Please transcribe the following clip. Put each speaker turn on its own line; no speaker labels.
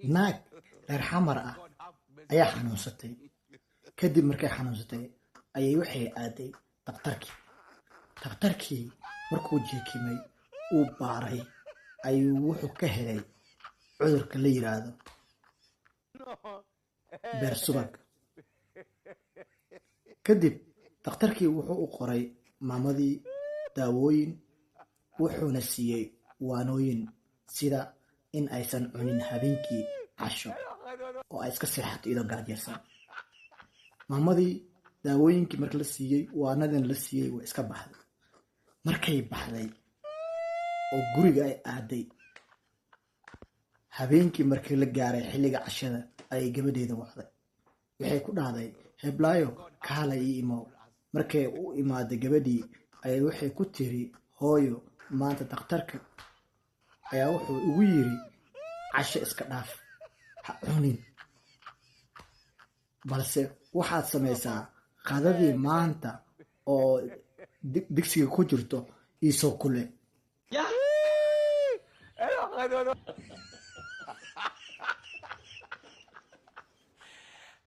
Naag reer Xamar ah ayaa xanuunsatay. Kadib markay xanuunsatay ayay waxay aaday dhakhtarkii. Dhakhtarkii markuu jeekimay, uu baaray, ayuu wuxuu ka helay cudurka la yiraahdo beer subag. Kadib dhakhtarkii wuxuu u qoray maamadii daawooyin, wuxuuna siiyey waanooyin, sida in aysan cunin habeenkii casho oo ay iska seexato iyadoo gaajeysan. Maamadii daawooyinkii marka la siiyey, waanadina la siiyey, way iska baxday. Markay baxday oo guriga ay aaday, habeenkii markii la gaaray xilliga cashada, ayay gabadheeda wacday. Waxay ku dhahday, "Heblaayo, kaalay, ii imow." Markay u imaaday gabadhii ayay waxay ku tiri, "Hooyo, maanta dhakhtarka ayaa wuxuu igu yiri casho iska dhaaf, ha cunin, balse waxaad samaysaa qadadii maanta oo digsiga ku jirto iisoo kule."